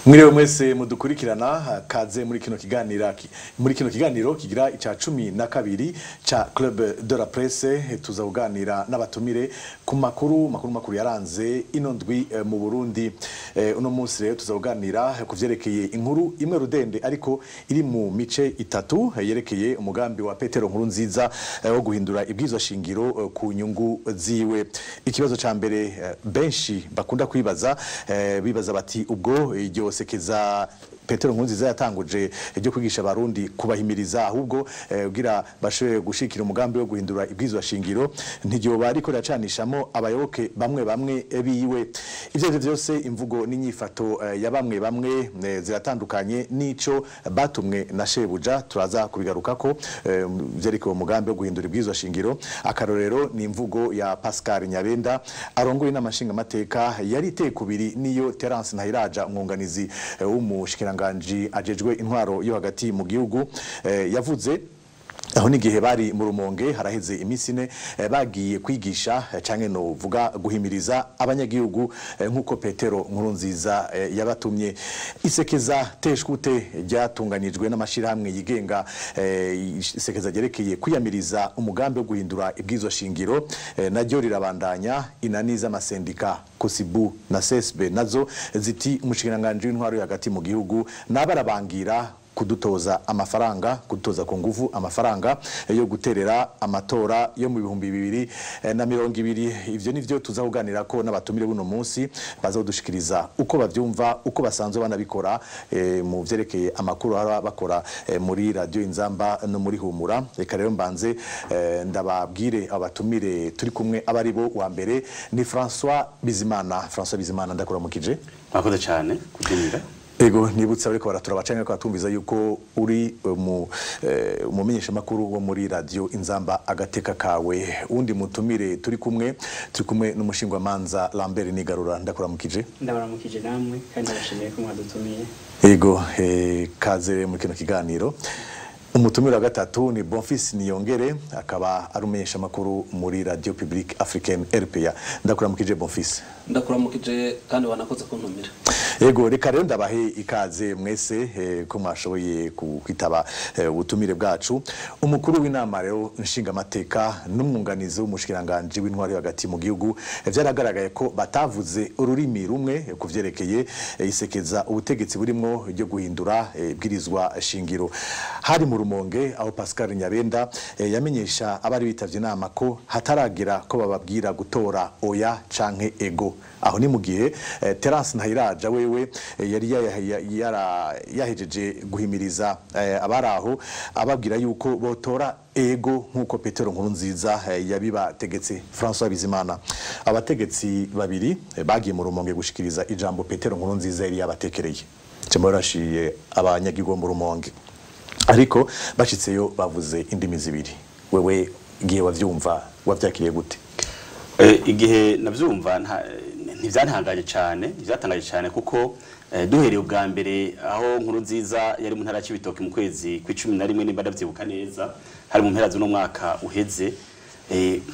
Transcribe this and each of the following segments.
Mwiriwe mwese mudukurikirana, kaze muri kino kiganiro kigira ica 12 ca Club de la Presse. Tuza kuganira n'abatumire ku makuru yaranze ino ndwi mu Burundi. Uno munsi rero tuza kuganira ku vyerekeye inkuru imwe rudende ariko iri mu mice itatu yerekeye umugambi wa Petero Nkurunziza wo guhindura ibwirizwa shingiro ku nyungu ziwe. Ikibazo ca mbere benshi bakunda kwibaza, bibaza bati ubwo iryo sekeza Petero Nkurunziza yatanguje ryo kwigisha abarundi kubahimiriza ahubwo kugira bashobore gushikira umugambi wo guhindura ibwirizwa shingiro ntiryo ariko racanishamo abayoboke bamwe bamwe biwe. Ivyo vyose imvugo n'inyifato ya bamwe bamwe ziratandukanye nico batumwe na shebuja, turaza kubigarukako vyerekeye umugambi wo guhindura ibwirizwa shingiro. Akarorero ni imvugo ya Pascal Nyabenda arongoye n'amashinga mateka yari itekubiri niyo Terence Ntahiraja umwunganizi w'umushikiranganje ajejwe intwaro yo hagati mu gihugu yavuze aho n'igihe bari mu Rumonge haraheze iminsi ine bagiye kwigisha canke no vuga guhimiriza abanyagihugu nkuko Petero Nkurunziza yabatumye. Isekeza teshkute ryatunganijwe n'amashirahamwe yigenga, isekeza ryerekeye kwiyamiriza umugambi wo guhindura ibwirizwa shingiro naryo rirabandanya. Inani z'amasendika Kosibu na CSB nazo ziti umushikiranganje w'intwaro yo hagati mu gihugu nabarabangira kudutoza amafaranga, kudutoza ku nguvu amafaranga yo guterera amatora yo mu 2020. Ivyo nivyo tuzakuganira ko n'abatumire buno munsi bazodushikiriza uko bavyumva, uko basanzwe banabikora mu vyerekeye amakuru bakora muri Radio Inzamba no muri Humura. Reka rero mbanze ndababwire abatumire turi kumwe abari bo. Wa mbere ni François Bizimana. François Bizimana, ndakuramukije. Mwakoze cyane kutumira. Ego, nibutsa ariko baratura bacanye ko atumviza yuko uri umumenyesha makuru wo muri Radio Inzamba agateka kawe. Undi mutumire turi kumwe n'umushingwa manza Lambert Nigarura, ndakuramukije. Ndabaramukije namwe kandi ndabashimiye ko mwadutumiye. Ego, kaze muri kino kiganiro. Umutumire wa gatatu ni Bonfils Niyongere, akaba ari umumenyesha makuru muri Radio Publique Africaine RPA. Ndakuramukije Bonfils. Ndakuramukije kandi wanakoze kuntumira. Ego, reka rero ndabahe ikaze mwese ko mwashoboye kwitaba ubutumire bwacu. Umukuru w'inama rero nshingamateka n'umwunganizi w'umushikiranganje w'intwaro hagati mu gihugu vyaragaragaye ko batavuze ururimi rumwe kuvyerekeye isekeza ubutegetsi burimwo ryo guhindura ibwirizwa shingiro. Hari mu Rumonge aho Pascal Nyabenda yamenyesha abari bitavye inama ko hataragira ko bababwira gutora oya canke ego. Aho ni mu gihe Terence Ntahiraja wewe yari yahejeje guhimiriza abaraho ababwira yuko botora ego nkuko Petero Nkurunziza yabibategetse. François Bizimana, abategetsi babiri bagiye mu Rumonge gushikiriza ijambo Petero Nkurunziza yari yabatekereye, cemorashiye abanyagihugu mu Rumonge, ariko bashitseyo bavuze indimi zibiri. Wewe gihe wavyumva wavyakiriye gute? Igihe navyumva ntivyantangaje cyane, ntivyatangaje cyane kuko duhereye ubwa mbere aho Nkurunziza yari mu ntara y'Ibitoki mu kwezi kwa 11 nimba ndavyibuka neza, hari mu mpera z'uno mwaka uheze.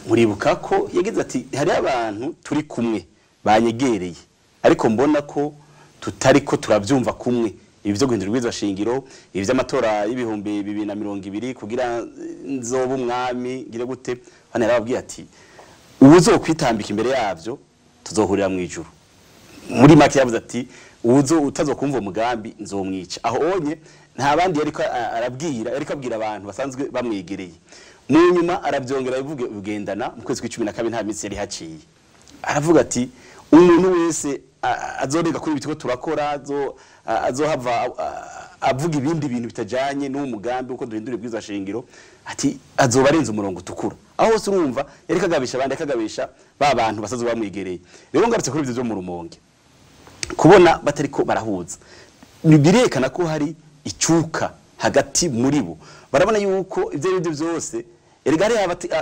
Muribuka ko yagize ati hari abantu turi kumwe banyegereye ariko mbona ko tutariko turavyumva kumwe ibi byo guhindura ibwirizwa shingiro, ibi by'amatora y'2020 kugira nzoba umwami ngire gute. Hano yarababwiye ati uwuzo kwitambika imbere yavyo tuzohurira mu ijuru. Muri make yavuze ati uwuzo utazokumva umugambi nzomwica. Aho onye nta bandi yariko arabwira, yariko abwira abantu basanzwe bamwegereye. Mu nyuma arabyongera bivuge ugendana mu kwezi kwa 12 nta minsi yari haciye. Aravuga ati umuntu wese azorega kuri ibitiko turakora azohava avuga ibindi bintu bitajanye n'uwo mugambi uko duhindura ibwirizwa shingiro, ati azoba arenze umurongo utukura. Aho hose urumva yari kagabisha abandi, akagabisha ba bantu basazo bamwigereye. Rero ngarutse kuri ibyo byo mu Rumonge, kubona batariko barahuza birekana ko hari icuka hagati muri bo. Barabona yuko ivyo byo byose erega ari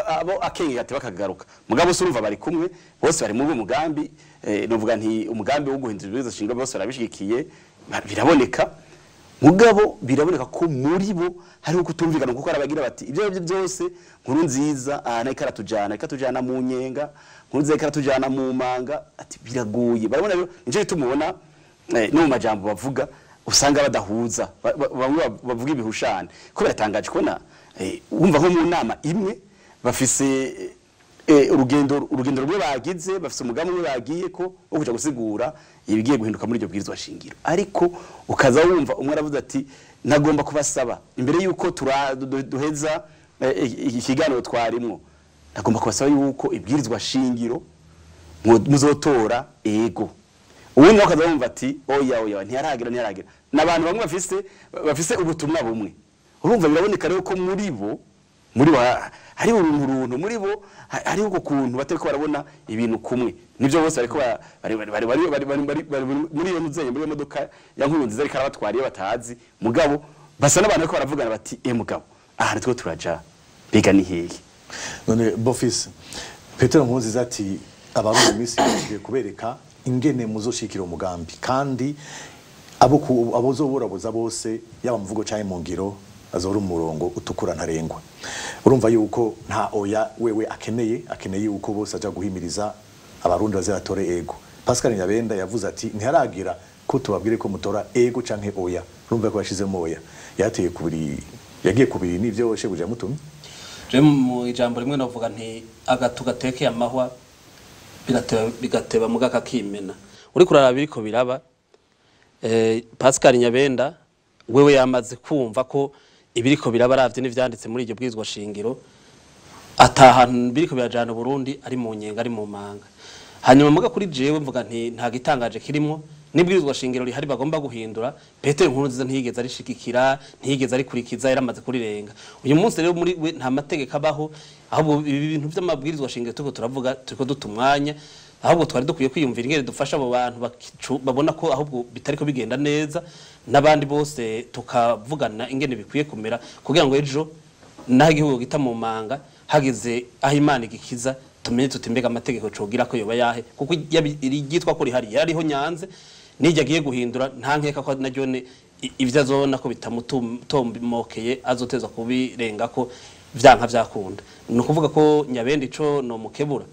abo akenge gati bakagaruka, mugabo se urumva bari kumwe bose bari muri umugambi. Novuga nti umugambi wo guhindura ibwirizwa shingiro bose barabishigikiye, biraboneka. Mugabo biraboneka ko muri bo hariho kutumvikana, kuko arabagira bati ibyo byo byose Nkurunziza aha ikaratujana ikatujana mu nyenga, Nkurunziza ikaratujana mu manga, ati biragoye. Barabona rero nico gitumubona no mu majambo bavuga usanga badahuza, bamwe bavuga ibihushane. Ko biratangaje kubona wumva nko mu nama imwe bafise urugendo rumwe bagize, bafise umugambi umwe bagiye ko wo kuja gusigura ibigiye guhinduka muri iryo bwirizwa shingiro, ariko ukaza wumva umwe aravuze ati nagomba kubasaba imbere yuko duheza ikiganiro twarimwo, nagomba kubasaba yuko ibwirizwa shingiro muzotora ego. Uwundi nawe akaza wumva ati oya oya, ntiyaragira. N'abantu bamwe bafise ubutumwa bumwe. Urumva biraboneka rero ko muri bo hari uruntu muri bo hari uko kuntu batariko barabona ibintu kumwe. Nivyo bose bariko bari muri iyo nzeye muri iyo modoka ya Nkurunziza ariko arabatwariye batazi, mugabo basa n'abantu bariko baravugana bati mugabo aha nitwo turaja mbega ni hehe? None Bofisi Petero Nkurunziza ati abarundi misi bagiye kubereka ingene muzoshikira umugambi, kandi abozoburabuza bose yaba mvugo canke mu ngiro azora umurongo utukura ntarengwa. Urumva yuko nta oya wewe akeneye yuko bose aja guhimiriza abarundi baziratore ego. Pascal Nyabenda yavuze ati ntiharagira ko tubabwire ko mutora ego canke oya. Urumva ko yashizemo oya, yateye kubiri, yagiye kubiri nivyo shebuja mutumye. Je mu ijambo rimwe navuga nti agatu gatekeye amahwa bigateba mugaka kimena. Uri kuraraba biriko biraba, Pascal Nyabenda wewe yamaze kumva ko ibiriko biraba aravye n'ivyanditse muri iryo bwirizwa shingiro, atahantu biriko birajana Burundi ari mu nyenga ari mu manga. Hanyuma muga kuri jewe mvuga nti nta gitangaje kirimo, n'ibwirizwa shingiro rihari bagomba guhindura. Petero Nkurunziza ntiyigeze arishigikira, ntiyigeze arikurikiza, yaramaze kurirenga. Uyu munsi rero muri we nta mategeko abaho, ahubwo ibi bintu vy'amabwirizwa shingiro turiko turavuga turiko dutumwanya, ahubwo twari dukwiye kwiyumvira ingene dufasha abo bantu babona ko ahubwo bitariko bigenda neza, n'abandi bose tukavugana ingene bikwiye kumera kugira ngo ejo naho igihugu gita mu manga hageze aho Imana igikiza tumenye tuti mbega amategeko cogira ko yoba yahe, kuko iryitwa ko rihari yariho nyanze nijya agiye guhindura nta nkeka ko naryone ivyo azobona ko bitamutomokeye azoteza kubirenga ko vyanka vyakunda. Ni ukuvuga ko Nyabenda ico no mukebura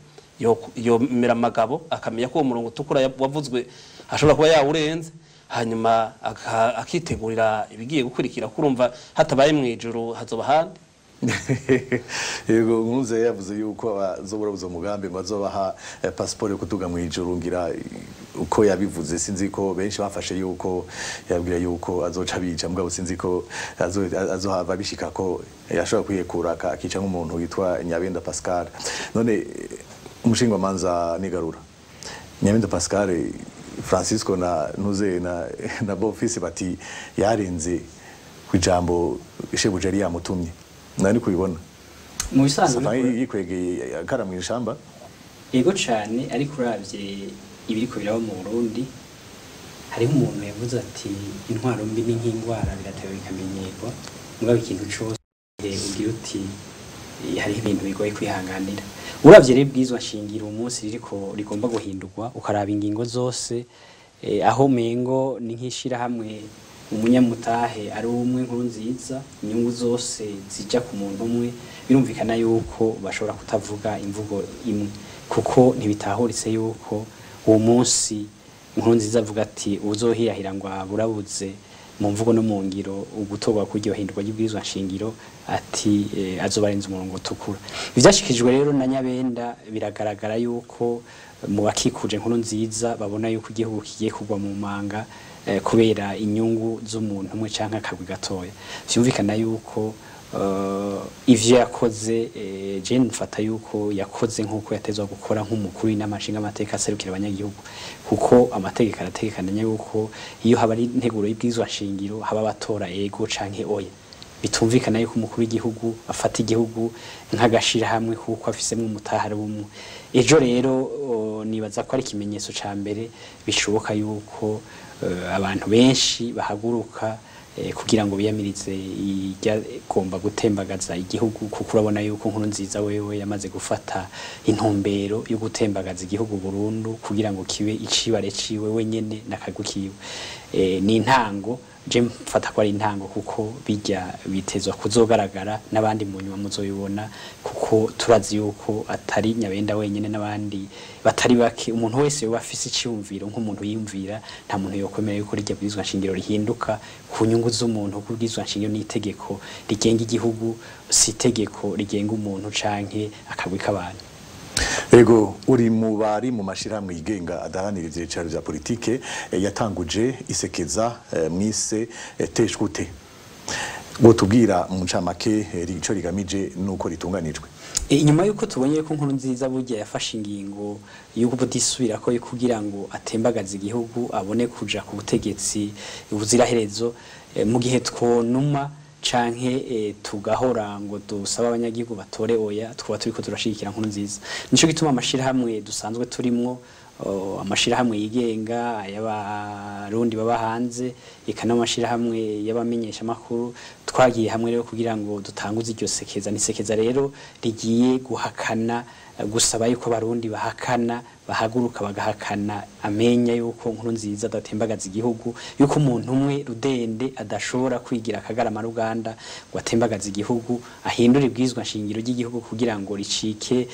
yomera amagabo akamenya ko uwo murongo utukura wavuzwe ashobora kuba yawurenze, hanyuma akitegurira ibigiye gukurikira, kurumva hatabaye mu ijuru hazoba handi. Yego, Nkurunziza yavuze yuko azobura umugambi ngo azobaha passport yo kuduga mu ijuru, ngira uko yabivuze sinzi ko benshi bafashe yuko yabwira yuko azoca bica, mugabo sinzi ko azohava bishika ko yashobora kwiyekura akica nk'umuntu witwa Nyabenda Pascal. None umushingwa manza Nigarura, Nyabenda Pascal, Francisco na Ntuze na Bofisi bati yarenze kwijambo shebuja yari yamutumye. Nani kubibona mu bisanzwe yikwegeye akara mu ishamba? Yego cane, ariko uravye ibiriko biraba mu Burundi hariho umuntu yavuze ati intwaro mbi ni nk'ingwara biratewe bikamenyerwa, mugabo ikintu cose ugira uti hariho ibintu bigoye kwihanganira. Uravye rero ibwirizwa shingiro umunsi ririko rigomba guhindurwa, ukaraba ingingo zose, aho mengo ni nk'ishira hamwe umunyamutahe ari umwe Nkurunziza, inyungu zose zija ku muntu umwe, birumvikana yuko bashobora kutavuga imvugo imwe, kuko ntibitahuritse yuko uwo munsi Nkurunziza avuga ati uzohirahira ngo aburabuze mu mvugo no mu ngiro ugutorwa kw'iryo hindurwa ry'ibwirizwa nshingiro, ati azobarenza umurongo utukura. Ivyashikijwe rero na Nyabenda biragaragara yuko mu bakikuje Nkurunziza babona yuko igihugu kigiye kugwa mu manga kubera inyungu z'umuntu umwe canke akagwi gatoya. Vyumvikana yuko ivyo yakoze, je mfata yuko yakoze nkuko yatezwa gukora nk'umukuru w'inama nshingamateka aserukira abanyagihugu, kuko amategeko arategekanya yuko iyo haba ari integuro y'ibwirizwa nshingiro haba abatora ego canke oya. Bitumvikana yuko umukuru w'igihugu afata igihugu nk'agashira hamwe kuko afisemwo umutahari w'umwe. Ejo rero nibaza ko ari ikimenyetso ca mbere bishoboka yuko abantu benshi bahaguruka kugira ngo biyamirize igomba gutembagaza igihugu, kuko urabona yuko Nkurunziza wewe yamaze gufata intumbero yo gutembagaza igihugu burundu kugira ngo kibe icibare ciwe wenyene n'akagwi kiwe. Ni intango Je mfata ko ari intango, kuko bijya bitezwa kuzogaragara n'abandi mu nyuma muzoyibona, kuko turazi yuko atari Nyabenda wenyine n'abandi batari bake. Umuntu wese yoba afise iciyumviro nk'umuntu yiyumvira, nta muntu yokwemera yuko rijya bwirizwa nshingiro rihinduka ku nyungu z'umuntu, kuko ibwirizwa nshingiro n'itegeko rigenga igihugu, si itegeko rigenga umuntu canke akagwi k'abantu. Ego, uri mu bari mu mashirahamwe yigenga adaharanira ivyicaro vya politike, yatanguje isekeza mwise Teshwute. Wotubwira mu ncamake ico rigamije nuko ritunganijwe? Inyuma yuko tubonye ko Nkuru Nziza burya yafashe ingingo yuko budisubira ko kugira ngo atembagaze igihugu abone kuja ku butegetsi ubuziraherezo, mu gihe twonuma canke tugahora ngo dusaba abanyagihugu batore oya, twaba turiko turashigikira Nkuru Nziza. Nico gituma amashirahamwe dusanzwe turimwo, amashirahamwe yigenga, ay'abarundi baba hanze, eka n'amashirahamwe y'abamenyesha makuru, twagiye hamwe rero kugira ngo dutanguze iryo sekeza. Ni sekeza rero rigiye guhakana, gusaba yuko abarundi bahakana, bahaguruka bagahakana amenya yuko Nkuru Nziza adatembagaza igihugu, yuko umuntu umwe rudende adashobora kwigira akagarama ruganda ngo atembagaze igihugu, ahindure ibwirizwa nshingiro ry'igihugu kugira ngo ricike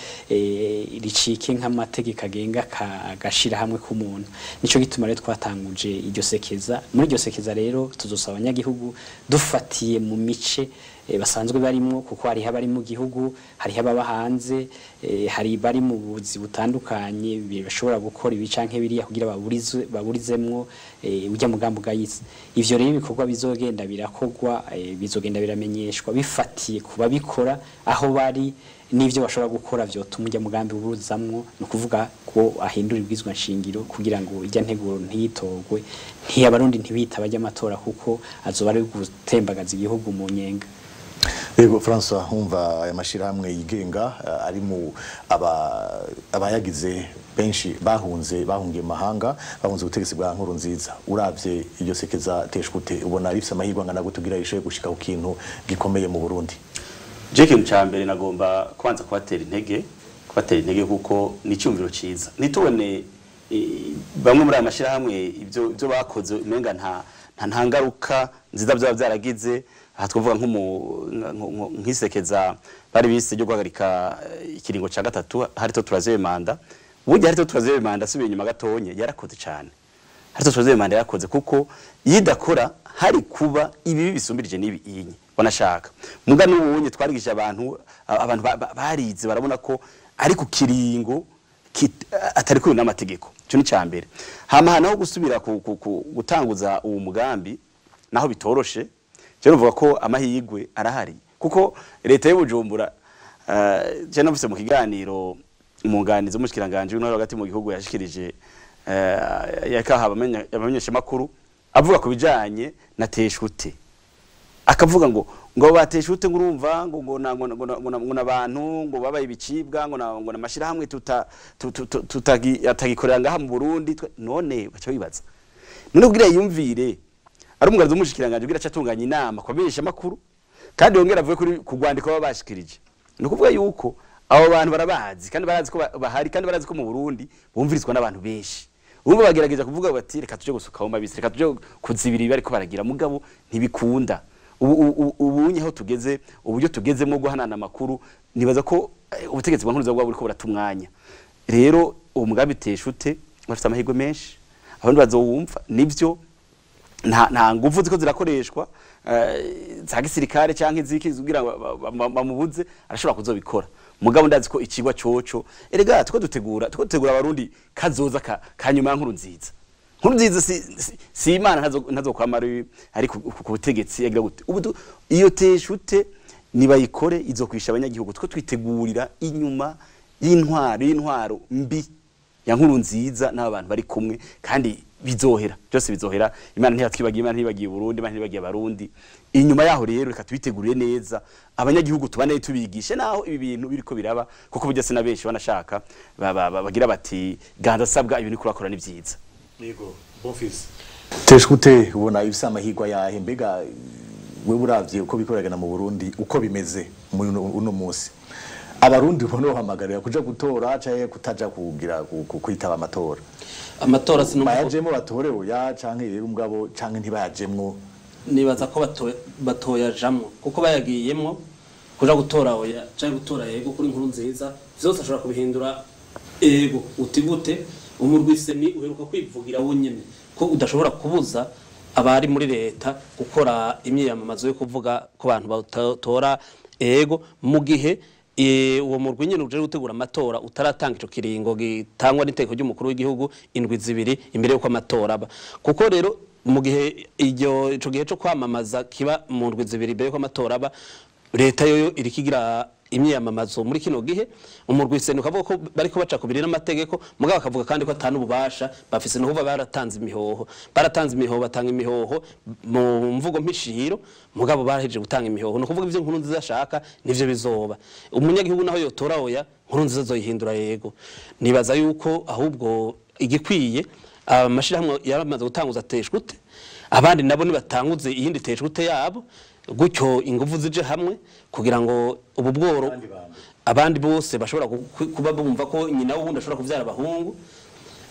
nk'amategeko agenga agashira hamwe k'umuntu. Nico gituma rero twatanguje iryo sekeza. Muri iryo sekeza rero tuzosaba abanyagihugu dufatiye mu mice basanzwe barimwo, kuko hariho abari mu gihugu, hariho ababa hanze, hari bari mu buzi butandukanye bashobora gukora ibi canke biriya kugira baburizemwo ujya mugambi ugayitse. Ivyo rero ibikorwa bizogenda birakogwa, bizogenda biramenyeshwa bifatiye ku babikora aho bari n'ivyo bashobora gukora vyotuma ujya mugambi uburizamwo, ni ukuvuga ko ahindura ibwirizwa nshingiro kugira ngo ijya nteguro ntiyitogwe, ntiyabarundi ntibita bajya amatora, kuko azoba ari gutembagaza igihugu mu nyenga. Yego, François, humva aya mashirahamwe yigenga ari mu abayagize benshi bahunze, bahungiye mu mahanga, bahunze ubutegetsi bwa Nkuru Nziza. Uravye iryo sekeza Teshwute, ubona rifise amahirwe angana gute kugira rishoboye gushika ku kintu gikomeye mu Burundi? Je ikintu ca mbere nagomba kubanza kubatera intege kuko ni icyumviro ciza. Ntitubone bamwe muri aya mashyirahamwe ibyo bakoze umenga nta ngaruka nziza byaba byaragize. Aha twavuga nk'isekeza bari bise ryo guhagarika ikiringo ca gatatu, harito troisième mandat. Burya harito troisième mandat, asubiye inyuma gatonye, yarakoze cane. Harito troisième mandat yarakoze, kuko iyo idakora hari kuba ibibi bisumbirije n'ibi inye banashaka. Muga n'ubunye twarigije abantu barize barabona ko ari ku kiringo atari kuri n'amategeko. Ico ni cambere. Hama naho gusubira ku gutanguza uwo mugambi naho bitoroshe, je nuvuga ko amahirwe arahari, kuko leta y'u Bujumbura, je navuse mu kiganiro umwunganizi w'umushikiranganje w'intwaro hagati mu gihugu yashikirije, yakaha abamenyesha makuru, avuga ku bijanye na Teshute, akavuga ngo bateshute, ngo urumva ngo na ngo ngo ngo ngo nabantu ngo babaye ibicibwa, ngo na mashirahamwe tuta tutagi atagikorera ngaha mu Burundi. None baca bibaza, none kugira yumvire ari umwunganizi w'umushikiranganje kugira acatunganya inama ku bamenyesha makuru, kandi yongera avuye kuri kugwandiko baba bashikirije, ni ukuvuga yuko abo bantu barabazi, kandi barazi ko bahari, kandi barazi ko mu Burundi bumvirizwa n'abantu benshi. Urumva bagerageza kuvuga bati reka tuje gusukaho mabisi, reka tuje kuzibira ibi ariko baragira, mugabo ntibikunda. Ubu aho tugeze, uburyo tugezemo guhanana amakuru, nibaza ko ubutegetsi bwa Nkurunziza bwaba buriko buratumwanya. Rero uwo mugambi Teshute bafite amahirwe menshi, abandi bazowumva. Nivyo, nta nguvu ziko zirakoreshwa za gisirikare canke iziki kugira ngo bamubuze, arashobora kuzobikora. Mugabo ndazi ko ikigwa coco, erega tuko dutegura abarundi kazoza kanyuma ya Nkuru Nziza. Nkuru Nziza si Imana, ntazo kwama ari ku butegetsi. Yagira gute? Ubu iyo Teshute nibayikore izokwisha abanyagihugu. Two twitegurira inyuma y'intwaro mbi ya Nkuru Nziza n'abantu bari kumwe, kandi bizohera byose, bizohera. Imana ntiyatwibagiye, Imana ntibagiye Burundi, Imana ntibagiye abarundi. Inyuma yaho rero reka tubitegurire neza abanyagihugu, tubane tubigishe naho ibi bintu biriko biraba, kuko burya sina benshi banashaka bagira bati ganza sabwa ibintu kurakora ni vyiza. Yego, Bonfils, Teshwute ubona ifise amahirwe yahe? Mbega wewe uravye uko bikoragana mu Burundi, uko bimeze muri uno munsi, abarundi ubona bahamagarira kuja gutora canke kutaja kugira kwitaba amatora? Amatora sinumva Bayajemwo batore oya, canke rero mugabo canke ntibayajemwo, Nibaza ko batoyajamwo kuko bayagiyemwo kuja gutora oya canke gutora yego kuri Nkuru Nziza, vyose ashobora kubihindura ego. Uti gute? Umurwi CENI uheruka kwivugira wonyene ko udashobora kubuza abari muri leta gukora imyiyamamazo yo kuvuga ko abantu batora ego, mu gihe uwo murwi nyene uje gutegura amatora utaratanga ico kiringo gitangwa n'iteko ry'umukuru w'igihugu indwi 2 imbere y'uko amatora aba. Kuko rero mu gihe ico gihe co kwamamaza kiba mu ndwi 2 imbere y'uko amatora aba, leta yoyo irikigira imyiyamamazo muri kino gihe. Umurwi CENI ukavuga ko bariko baca kubiri n'amategeko, mugabo akavuga kandi ko atanu ububasha bafise, no kuva baratanze imihoho, batanga imihoho mu mvugo mpishiro, mugabo baraheje gutanga imihoho. No kuvuga ivyo Nkuru Nziza ashaka nivyo bizoba. Umunyagihugu naho yotora oya, Nkuru Nziza azoyihindura yego. Nibaza yuko ahubwo igikwiye amashirahamwe yaramaze gutanguza teshwute, abandi nabo nibatanguze iyindi teshwute yabo, gutyo ingufu zije hamwe kugira ngo ubu bworo abandi bose bashobora kuba bumva ko nyina wundi ashobora kuvyara abahungu,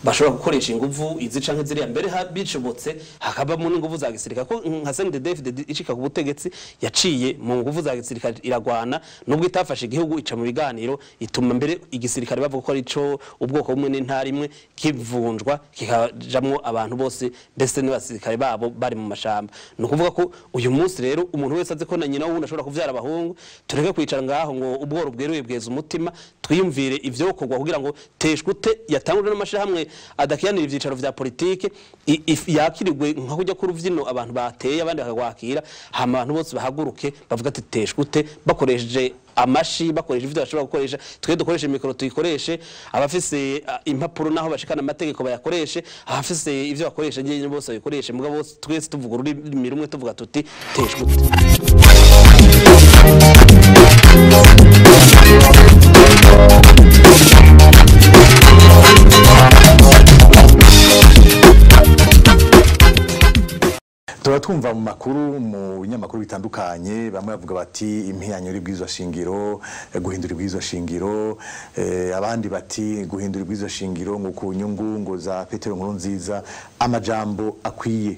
bashobora gukoresha ingufu izi canke ziriya, mbere bishobotse hakabamo n'ingufu za gisirikare. Ko nka CNDD-FDD icika ku butegetsi yaciye mu ngufu za gisirikare iragwana, nubwo itafashe igihugu ica mu biganiro, ituma mbere igisirikare bavuga ko arico ubwoko bumwe n'intara imwe kivunjwa kikajamwo abantu bose, mbese n'abasirikare babo bari mu mashamba. Ni ukuvuga ko uyu munsi rero umuntu wese azi ko na nyina wundi ashobora kuvyara abahungu, tureke kwicara ngaho ngo ubworo bweruye bweza umutima, twiyumvire ivyokorwa kugira ngo teshwute yatangujwe n'amashirahamwe adakiranira ivyicaro vya politike yakirirwe nka kujya ku ruvyino abantu bateye abandi bakagwakira, hama abantu bose bahaguruke bavuga ati teshwute, bakoresheje amashi, bakoresheje ivyo bashobora gukoresha. Twe dukoreshe mikoro tuyikoreshe, abafise impapuro naho bashikana amategeko bayakoreshe, abafise ivyo bakoresha nyene bose babikoreshe, mugabo bose twese tuvuga ururimi rumwe tuvuga tuti teshwute. Turatwumva mu makuru mu binyamakuru bitandukanye, bamwe bavuga bati impiyanyo y'ibwirizwa shingiro, guhindura ibwirizwa shingiro, abandi bati guhindura ibwirizwa shingiro ngo ku nyungu ngo za Petero Nkurunziza. Amajambo akwiye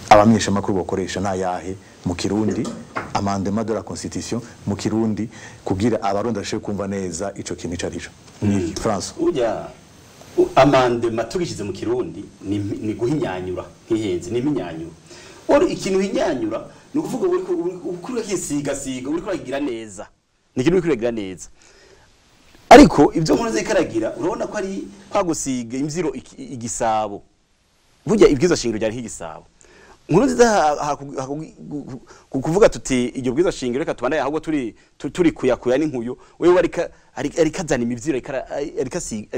abamenyesha makuru bakoresha nayahe mu Kirundi, amendement de la constitution mu Kirundi, kugira abarundi bashobore kumva neza ico kintu ico arico? Ni François. Urya amendement tugishize mu Kirundi ni guhinyanyura nkihenze, ni iminyanyura. Ori ikintu hinyanyura ni ukuvuga uriko urasiga uriko uragira neza, ni ikintu uriko uragira neza. Ariko ibyo Nkurunziza ikaragira urabona ko ari kwa gusiga imvyiro igisabo. Burya ibwirizwa shingiro ryari nk'igisabo. Nkurunziza kuvuga tuti iryo bwirizwa shingiro reka tubandanye ahubwo turi kuyakuya n'inkuyo, wewe ariko azana imivyiro, ariko asiga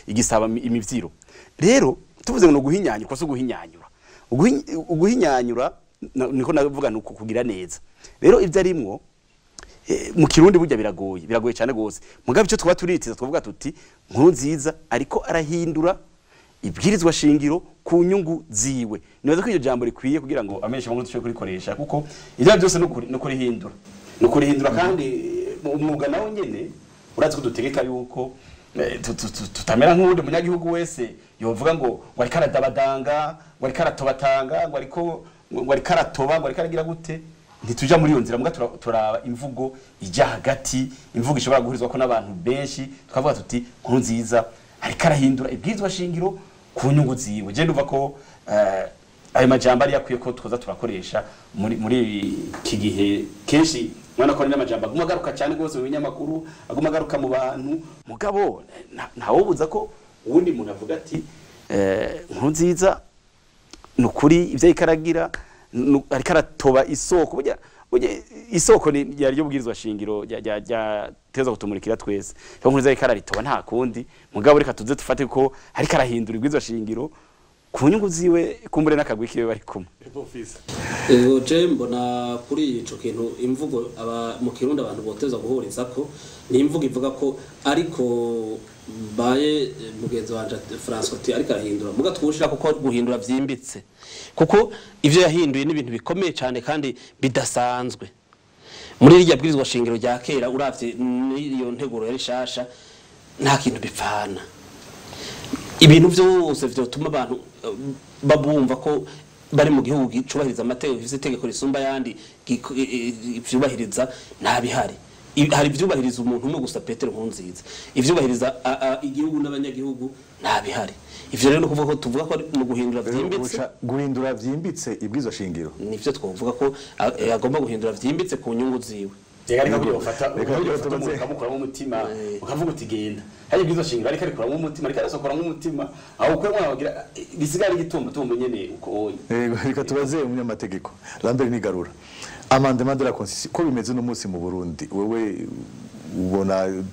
igisaba imivyiro. Rero tuvuze ngo no guhinyanyura, so guhinyanyura, uguhinyanyura niko navuga nuko kugira neza. Rero ivyo arimwo mu Kirundi burya biragoye cyane gose. Mugabe ico twaba turitiza twavuga tuti Nkurunziza ariko arahindura ibwirizwa shingiro ku nyungu ziwe. Nibaza ko iryo jambo rikwiye kugira ngo amenyeshe amakuru dushobore kurikoresha, kuko ivyo byose no kurihindura, no kurihindura. Kandi umwuga nawo nyene urazi ko dutegeka yuko tutamera nk'uwundi munyagihugu wese yovuga ngo ariko aradabadanga, ngo ariko aratobatanga, ngo ariko aratoba, ngo ariko aragira gute. Ntituja muri iyo nzira, muga turaba imvugo ijya hagati, imvugo ishobora guhurizwa ko n'abantu benshi, tukavuga tuti Nkurunziza ariko arahindura ibwirizwa shingiro ku nyungu ziwe. Je ndumva ko ayo majambo ari yakwiye ko twoza turakoresha muri iki gihe. Kenshi mwana ko n'amajambo aguma agaruka cyane gose mu binyamakuru, aguma agaruka mu bantu, mugabo ntawubuza ko uwundi muntu avuga ati Nkurunziza nukuri ivyo ikaragira ariko aratoba isoko. Burya isoko ni ryari ryo bwirizwa shingiro rya teza kutumurikira twese. Rero Nkurunziza ariko araritoba nta kundi, mugabo reka tuze dufate ko ariko arahindura ibwirizwa shingiro ku nyungu ziwe, kumbure n'akagwi kiwe bari kumwe. Je mbona kuri ico kintu imvugo mu Kirundi abantu boteza guhuriza ko ni imvugo ivuga ko ariko baye mugenzi wanje François ati ariko arahindura, muga twushira kuko guhindura vyimbitse, kuko ivyo yahinduye n'ibintu bikomeye cyane kandi bidasanzwe. Muri irya bwirizwa shingiro rya kera uravye n'iyo nteguro yari shasha nta kintu bipfana. Ibintu byose vyotuma abantu babumva ko bari mu gihugu cubahiriza amategeko, gifise itegeko risumba ayandi vyubahiriza, nta bihari. Hari ivyubahiriza umuntu umwe gusa, Petero Nkurunziza. Ivyubahiriza igihugu n'abanyagihugu nta bihari. Ivyo rero ni ukuvuga ko tuvuga ko ari mu guhindura vyimbitse. Guhindura vyimbitse ibwirizwa shingiro. Nivyo twovuga ko agomba guhindura vyimbitse ku nyungu ziwe. Reka reka kugira ufata Reka uburyo reka ufata umuntu ukamukuramo umutima, ukavuga uti genda. Hari ibwirizwa shingiro ariko arikuramo umutima, ariko arasokoramo umutima, aho ukuyemo wagira risigara igitumba tumba nyene uko onye. Yego, reka tubaze umunyamategeko Lambert Nigarura. Amendement de la constitution ko bimeze uno munsi mu Burundi, wewe ubona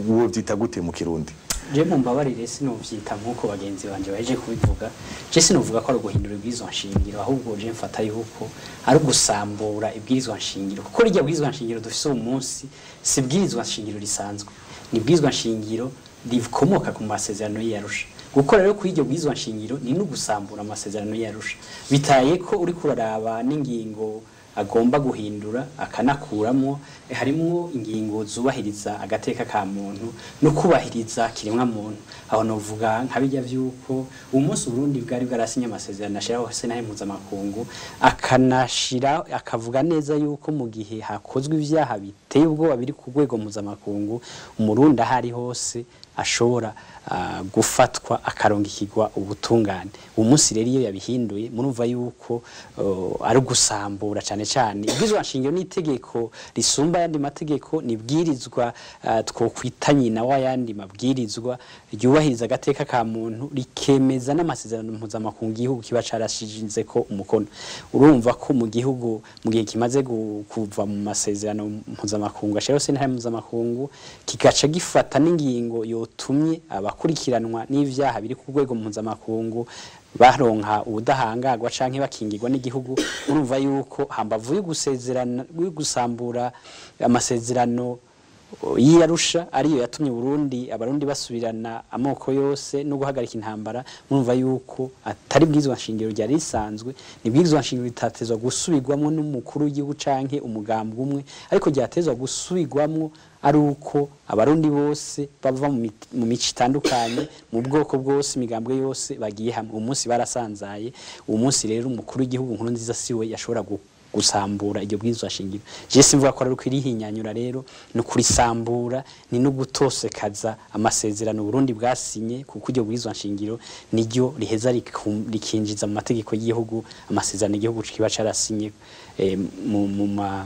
uwo byita gute mu Kirundi? Je mumbabarire, sinovyita nk'uko bagenzi banje baheje kubivuga. Je sinovuga ko ari uguhindura ibwirizwa nshingiro, ahubwo je mfata yuko ari ugusambura ibwirizwa nshingiro, kuko rirya bwirizwa nshingiro dufise uyu munsi si ibwirizwa nshingiro risanzwe, ni ibwirizwa nshingiro rikomoka ku masezerano y'Arusha. Gukora rero kuri iryo bwirizwa nshingiro ni no gusambura amasezerano y'Arusha, bitaye ko uri kuraraba n'ingingo agomba guhindura akanakuramo. Harimwo ingingo zubahiriza agateka ka muntu no kubahiriza kiremwa muntu. Aho novuga nka bijya vyuko umunsi Burundi bwari bwarasinye amasezerano ashiraho sentare mpuzamakungu, akanashira akavuga neza yuko mu gihe hakozwe ivyaha biteye ubwoba biri ku rwego mpuzamakungu, Umurundi ahari hose ashobora gufatwa akarongikirwa ubutungane. Umunsi rero iyo yabihinduye, murumva yuko ari gusambura cyane cyane ibwirizwa nshingiro n'itegeko risumba ayandi mategeko, nibwirizwa twokwita nyina w'ayandi mabwirizwa, ryubahiriza agateka ka muntu, rikemeza n'amasezerano mpuzamakungu igihugu kiba carashinze ko umukono. Urumva ko mu gihugu mu gihe kimaze kuva mu masezerano mpuzamakungu ashiraho sentare mpuzamakungu, kigaca gifata n'ingingo yotumye abakurikiranwa n'ivyaha biri ku rwego mpuzamakungu baronka ubudahangarwa canke bakingirwa n'igihugu, urumva yuko hambavu yo gusezerana yo gusambura amasezerano y'Arusha ariyo yatumye Burundi abarundi basubirana amoko yose no guhagarika intambara, murumva yuko atari bwirizwa nshingiro ryari risanzwe, ni bwirizwa nshingiro ritatezwa gusubirwamwo n'umukuru w'igihugu canke umugambwe umwe, ariko ryatezwa gusubirwamwo ari uko abarundi bose bava mu mico itandukanye, mu bwoko bwose, imigambwe yose bagiye hamwe. Umunsi barasanzaye, umunsi rero umukuru w'igihugu Nkurunziza siwe yashobora gusambura iryo bwirizwa shingiro. Je simvuga ko ari kwirihinyanyura rero, ni kurisambura, ni no gutosekaza amasezerano Burundi bwasinye, kuko iryo bwirizwa nshingiro niryo riheza rikinjiza mu mategeko y'igihugu amasezerano igihugu kiba carasinye mu ma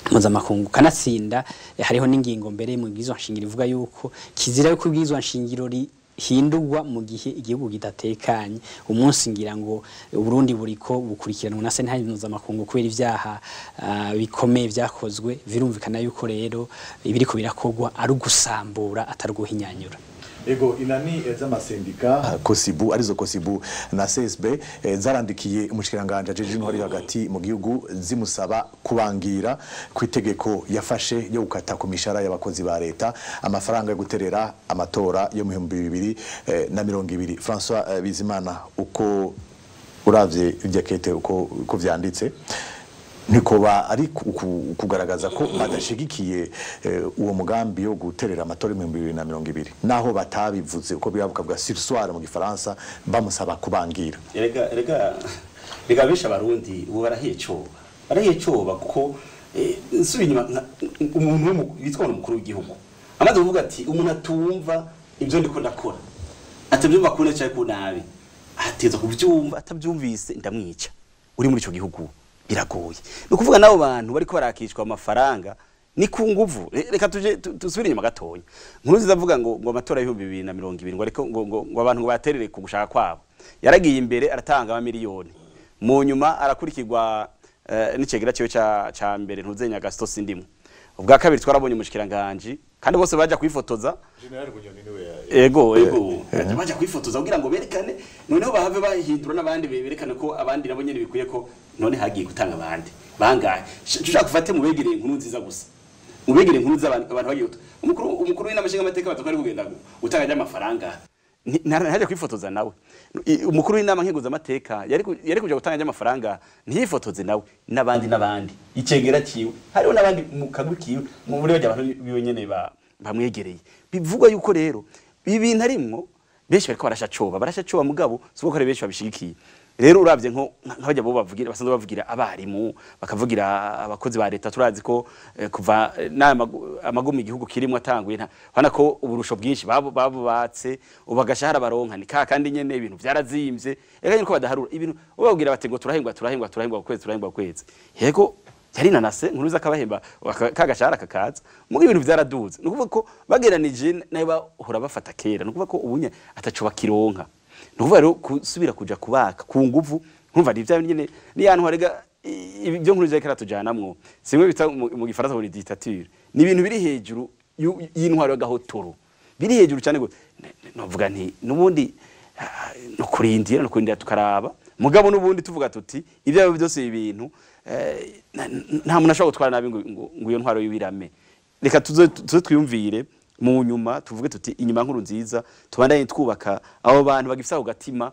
mpuzamakungu. Kanatsinda hariho n'ingingo mbere mu bwirizwa nshingiro ivuga yuko kizira yuko ibwirizwa nshingiro rihindurwa mu gihe igihugu kidatekanye. Umunsi ngira ngo Burundi buriko bukurikiranwa na sentare mpuzamakungu kubera ivyaha bikomeye vyakozwe, virumvikana yuko rero ibiriko birakorwa ari ugusambura atari uguhinyanyura. Ego, inani z'amasendika Kosibu, arizo Kosibu na CSB, zarandikiye umushikiranganje ajeje intwari hagati mu gihugu zimusaba kubangira ku itegeko yafashe yo gukata ku mishahara y'abakozi ba leta amafaranga yo guterera amatora yo mu 2020. François Bizimana, uko uravye ivyakete uko vyanditse, nikoba ari kugaragaza ko badashigikiye uwo mugambi wo guterera amatora mu 2020, naho batabivuze uko biravuga bwa sursoir mu gifaransa, bamusaba kubangira. Erega erega erega benshi abarundi ubu barahiye coba, barahiye coba kuko nsubiye inyuma, umuntu witwa umukuru w'igihugu amaze kuvuga ati umuntu atumva ibyo ndiko ndakora, atabyumva kune cyangwa ku nabi, ateza kubyumva, atabyumvise ndamwica. Uri muri ico gihugu biragoye. Ni ukuvuga nabo bantu bariko barakishwa amafaranga ni ku nguvu. Reka tuje tusubire inyuma gatonya. Nkurunziza avuga ngo amatora y'ibihumbi bibiri na mirongo ibiri ngo ariko ngo abantu ngo baterere ku gushaka kwabo. Yaragiye imbere aratanga amamiliyoni. Mu nyuma arakurikirwa n'icegera ciwe ca mbere ntuzenya Gaston Sindimwo. Ubwa kabiri twarabonye umushikiranganje kandi bose baja kwifotoza. General Bunyoni niwe Ego ego baja kwifotoza kugira ngo berekane, noneho bahave bahindura n'abandi berekane ko abandi nabo nyene bikuye ko none hagiye gutanga abandi bangahe. Ushaka gufate mu begereye inkuru nziza gusa, mu begereye inkuru z'abantu abantu bagiye umukuru w'inama nshingamateka batako ari kugenda gutanga ry'amafaranga ntaje kwifotoza nawe. Umukuru w'inama nkenguzamateka yari kuja gutanga ry'amafaranga ntiyifotoze nawe n'abandi n'abandi icegera ciwe, hariho n'abandi mu kagwi kiwe mu muri bajya abantu biwe nyene bamwegereye. Bivugwa yuko rero ibi bintu arimwo benshi bariko barashacoba, barashacoba mugabo siko ko ari benshi babishigikiye. Rero uravye nko nk'abajya bo bavugira, basanzwe bavugira abarimu, bakavugira abakozi ba leta, turazi ko kuva n'aya amagumi igihugu kirimo atanguye, nta hana ko uburusho bwinshi babo babubatse, ubu agashahara baronka ni ka kandi nyene, ibintu vyarazimvye. Eka nyene ko badaharura ibintu, ubabwira bati ngo turahembwa, turahembwa, turahembwa ku kwezi, turahembwa ku kwezi. Yego, yari nanase nkuru zakabahemba ka gashahara kakaza, muga ibintu vyaraduze. Ni ukuvuga ko bageranije nayo bahora bafata kera, ni ukuvuga ko ubunye ataco bakironka. Ni ukuvuga rero kusubira kuja kubaka ku nguvu, nkumva ni vya nyene, ni yantu harega ibyo nkuru vyariko aratujanamwo, simwe bita mu gifaransa ngo ni dictature. Ni ibintu biri hejuru y'intwaro y'agahotoro, biri hejuru cyane gose. Novuga nti nubundi no kurindira tukaraba. Mugabo nubundi tuvuga tuti ibyo ari byo byose, ibi bintu nta muntu ashobora gutwara nabi ngo iyo ntwaro y'ibirame. Reka tuze twiyumvire mu nyuma, tuvuge tuti inyuma nkuru nziza tubandanye twubaka abo bantu bagifise ako gatima,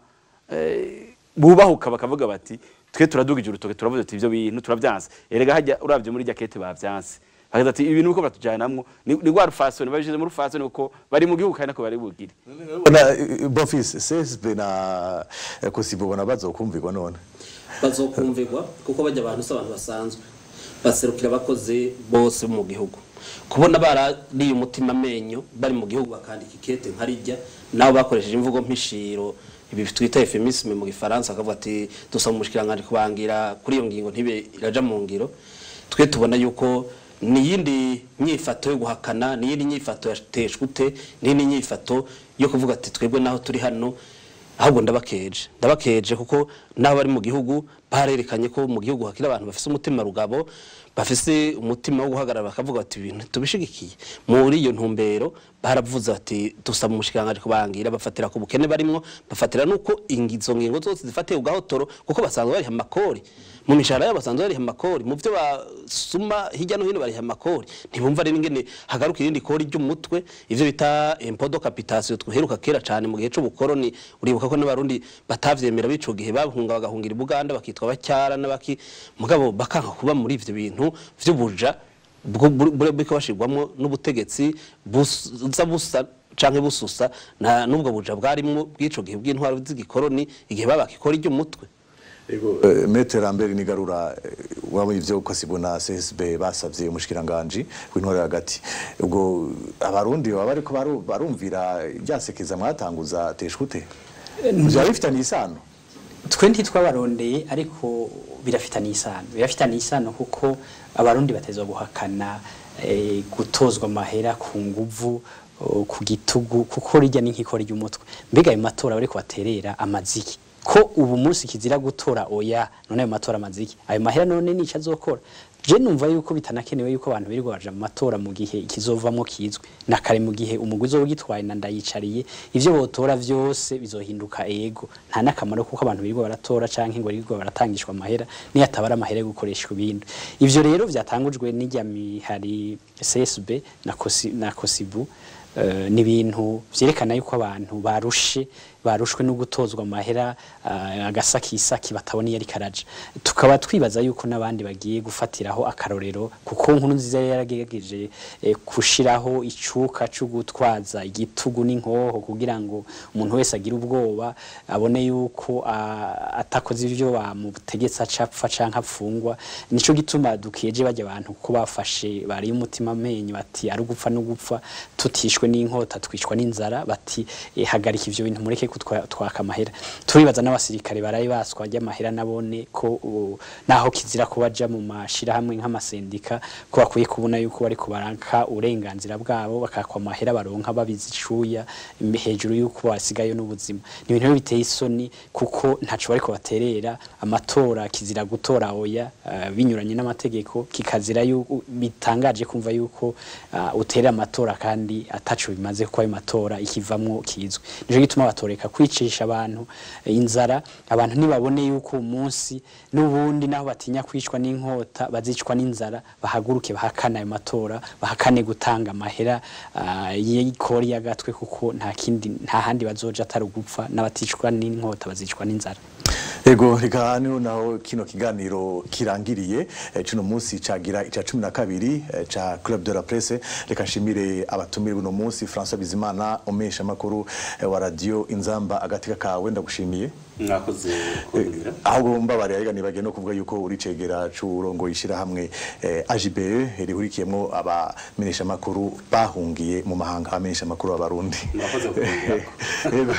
bubahuka bakavuga bati twe turadugije urutoke, turavuze tuti ivyo bintu turavyanse. Erega hajya uravye muri jakete bavyanse, bakaza ati ibintu uko batujyanamwo ni rwa rufasoni babishize mu rufasoni, kuko bari mu gihugu kandi nako bari bugire. Na Bonfils, CSB na Kosibu bona bazokumvirwa none? Bazokumvirwa, kuko bajya abantu si abantu basanzwe, baserukira abakozi bose mu gihugu. Kubona barariye umutima amenyo bari mu gihugu, bakandika ikete nkarijya, nabo bakoresheje imvugo mpishiro, ibi twita euphémisme mu gifaransa, akavuga ati dusaba umushikiranganji kubangira kuri iyo ngingo ntibe iraja mu ngiro. Twe tubona yuko ni iyindi nyifato yo guhakana, ni iyindi nyifato yateshwe, ni iyindi nyifato yo kuvuga ati twebwe naho turi hano. Ahubwo ndabakeje, ndabakeje, kuko naho bari mu gihugu barerekanye ko mu gihugu hakiri abantu bafise umutima rugabo, bafise umutima wo guhagarara, bakavuga bati ibintu tubishigikiye. Muri iyo ntumbero baravuze bati dusaba umushikiranganji kubangira, bafatira ku bukene barimwo, bafatira nuko izo ngingo zose zifatiye ugahotoro, kuko basanzwe bariha amakori mu mishahara yabo, basanzwe bariha amakori mu byo basuma hirya no hino, bariha amakori. Ntibumva rero ingene hagaruka irindi kori ry'umutwe, ivyo bita impôt de capitation twiheruka kera cane mu gihe c'ubukoroni. Uribuka ko n'abarundi batavyemera bico gihe, bahunga bagahungira i Buganda, bakitwa bacyara n'abaki, mugabo bakanka kuba muri ivyo bintu vy'ubuja buriko bashirwamwo n'ubutegetsi buza busa canke bususa na n'ubwo buja bwarimwo bw'ico gihe bw'intwaro z'igikoroni, igihe babaka ikori ry'umutwe. Ego, Maître Lambert Nigarura, wabonye ivyo Kosibu na CSB basavye umushikiranganje w'intwaro hagati. Ubwo abarundi baba bariko barumvira ryasekeza mwatanguza teshute? Byaba bifitanye isano? Twe ntitwabarondeye, ariko birafitanye isano, birafitanye isano, kuko abarundi batezwa guhakana gutozwa amahera ku nguvu, ku gitugu, kuko rijya ni nk'ikora ry'umutwe. Mbega ayo matora bariko baterera amaziki ko ubu munsi kizira gutora oya? None ayo matora amaziki, ayo mahera none nico azokora? Je numva yuko bitanakenewe yuko abantu birirwa baja mu matora mu gihe ikizovamwo kizwi na kare, mu gihe umugwi uzowugitwaye na ndayicariye, ivyo botora vyose bizohinduka ego. Nta n'akamaro kuko abantu birirwa baratora canke ngo birirwa baratangishwa amahera, niyo atabara amahera yo gukoreshwa ibindi. Ivyo rero vyatangujwe n'irya mihari CSB na Kosibu, ni ibintu vyerekana yuko abantu barushe, barushwe no gutozwa amahera agasakisaki batabona iyo ariko araja. Tukaba twibaza yuko n'abandi bagiye gufatiraho akarorero, kuko nkuru nziza yari yaragerageje gushiraho icuka cyo gutwaza igitugu n'inkoho kugira ngo umuntu wese agire ubwoba, abone yuko atakoze ivyo bamutegetse acapfa canke apfungwa. Nico gituma dukiyeje bajya abantu kuko bafashe bari umutima amenyo, bati ari ugupfa no gupfa, tutishwe n'inkota twicwa n'inzara. Bati hagarika ivyo bintu, mureke kutwaka amahera. Turibaza n'abasirikare baraye baswa amahera nabone ko naho kizira ko baja mu mashirahamwe nk'amasendika, ko bakwiye kubona yuko bariko baranka uburenganzira bwabo, bakakwa amahera baronka babizicuya hejuru yuko basigayo n'ubuzima. Ni ibintu rero biteye isoni, kuko ntaco bariko baterera. Amatora kizira gutora oya, binyuranye n'amategeko, kikazira yuko bitangaje kumva yuko uterera amatora kandi ataco bimaze, kuko ayo matora ikivamwo kizwi. Nico gituma batoreka kwicisha abantu inzara. Abantu ntibabone yuko umunsi n'ubundi naho batinya kwicwa n'inkota bazicwa n'inzara, bahaguruke bahakane ayo matora, bahakane gutanga amahera y'ikori y'agatwe, kuko nta kindi, nta handi bazoja atari ugupfa. N'abaticwa n'inkota bazicwa n'inzara. Ego, reka niho naho kino kiganiro kirangiriye cuno munsi cagira ica 12 ca Club de la Presse. Reka nshimire abatumire buno munsi: François Bizimana, umesha makuru wa radio Inzamba, agateka kawe, ndagushimiye. Mwakoze kuntumira. Ahubwo mbabarira, rega nibagiye no kuvuga yuko uri cegera c'uwurongoye ishirahamwe AJBE rihurikiyemwo abamenyeshamakuru bahungiye mu mahanga, abamenyeshamakuru b'Abarundi. Mwakoze kumbwirako. Yego.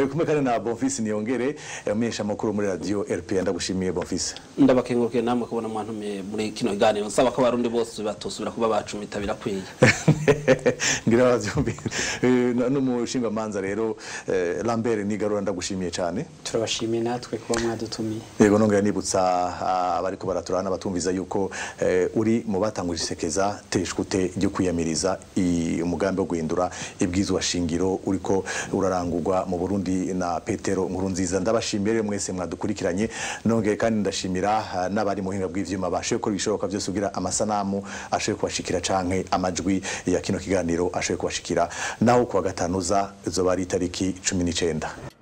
Kumwe kandi na Bonfils Niyongere, umumenyeshamakuru muri radio RPA. Ndagushimiye, Bonfils. Ndabakengurukiye namwe kubona mwantumiye muri kino kiganiro. Nsaba ko Abarundi bose batosubira kuba bacumita, birakwiye. Ngira bavyumvise. N'umushingamanza rero Lambert Nigarura, ndagushimiye cyane. Turabashimiye natwe kuba mwadutumiye. Yego, nongera nibutsa abariko baraturana batumviza yuko uri mu batanguje isekeza teshkute ryo kwiyamiriza umugambi wo guhindura ibwizwa shingiro uriko urarangurwa mu Burundi na Petero Nkurunziza. Ndabashimiye rero mwese mwadukurikiranye. Nongeye kandi ndashimira n'abari mu buhinga bw'ivyuma bashoboye gukora ibishoboka byose kugira amasanamu ashoboye kubashikira canke amajwi ya kino kiganiro ashoboye kubashikira. Naho kuwa gatanu za zoba ari itariki 19.